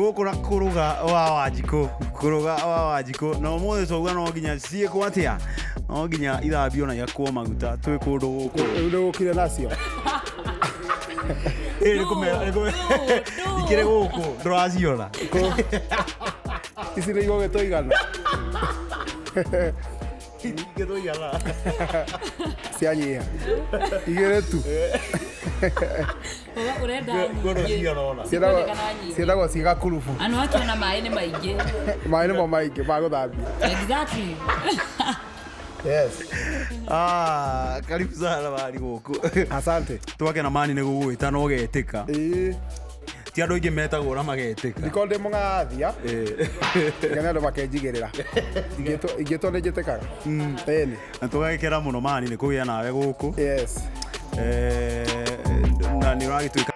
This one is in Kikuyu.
Gũkũ na kũrũga wa Wanjikũ, kũrũga wa Wanjikũ, na ũmũthĩ twauga no nginya ciĩkwo atĩa? No nginya ithambio na ihakwo maguta twĩ kũndũ gũkũ. Rĩu nĩ gũkire nacio. Ĩ, nĩ kũmera- nĩ kũmera- Ikĩrĩ gũkũ ndũraciona. Ici nĩ igũgĩtũigana. Itingĩtũigana. Cianyiha. Igĩrĩ tu. Ũrenda Kwĩna nyingĩ. cigana ũna. Ciĩtagwo Cikwendekana nyingĩ. ciĩtagwo cigakurubu. Ano akĩona maĩ nĩ maingĩ. Maĩ nĩmo maingĩ ma gũthambia. Exactly. Yes. Ah, karibu sana mani gũkũ. Asante. Twakena mani nĩ gũgwĩta na ũgetĩka. Ĩĩ. Ti andũ aingĩ metagwo na magetĩka. Ndikorwo ndĩ mũng'athia. Ngene andũ makenjigĩrĩra. Ingĩtwo nĩ njĩtĩkaga. Ĩni. Na tũgagĩkena mũno mani nĩ kũgĩa nawe gũkũ. Yes. Eh, na nĩ ũragĩtuĩka